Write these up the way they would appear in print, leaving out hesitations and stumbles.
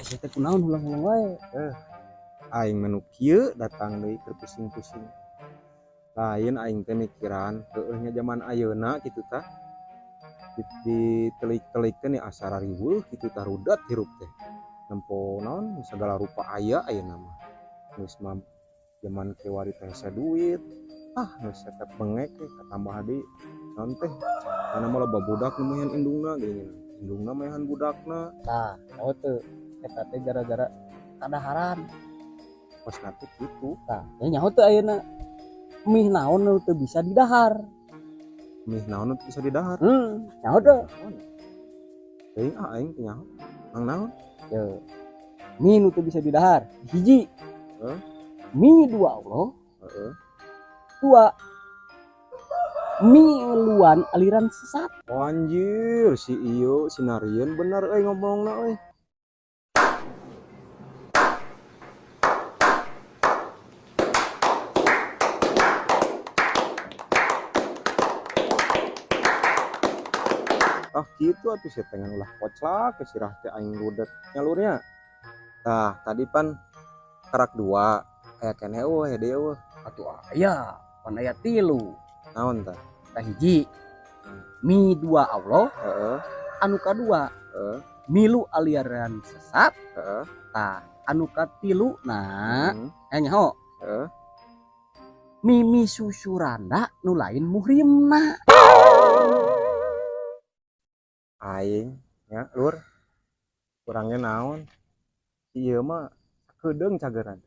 Sia teh kunaon hulang-hulang wae. Aing mah nu kieu datang deui keur pusing-pusing. Lain aing teh mikiran heueuh nya jaman ayeuna kitu tah. Ditelik-telik teh asa rariweuh kitu tah rudet hirup teh. Nempo naon segala rupa aya ayeuna mah. Geus mah jaman kiwari teh hese duit. Ah geus tetep bengek teh katambah deui naon teh. Karena mah loba budak nu maehan indungna geuning. Indungna maehan budakna. Tah, tahu teu eta teh gara-gara kadaharan. Pas teh kitu. Tah, nya nyaho teu ayeuna mie naon nu teu bisa didahar. Mie naon nu teu bisa didahar? Nyaho teu. Teuing ah aing teu nyaho. Mang naon? Ye. Mie nu teu bisa didahar. Hiji. Heeh. Mie dua Allah. Heeh. Dua. Mie luan aliran sesat. Oh, anjir, si iyo si Narien bener euy ngomongna euy. Ah gitu atuh sia teh ulah koclak ke sirah teh aing rudet nyalurnya. Tah, tadi pan karak dua aya keneh eueuh aya deui eueuh. Atuh aya, pan aya tilu. Naon tah? Tah hiji. Mi dua Allah. Heeh. Anu kadua. Heeh. Milu aliran sesat. Heeh. Tah, anu katilu na. Nyaho. Heeh. Mimi susuranda nu lain muhrimna. Aing nya lur kurangnya naon ieu mah sakedeung cageran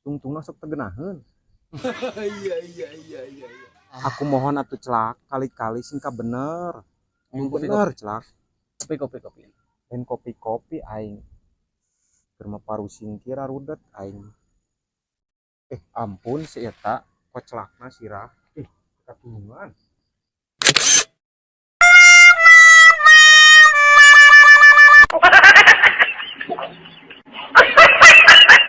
tungtungna sok tegenaheun. Iya. Aku mohon atuh celak kali-kali sing ka bener. Kopi, bener celak. Kopi, kopi, kopi. Lain kopi-kopi aing keur mah parusing kira rudet aing. Ampun si eta kocelakna sirah. Katulungan.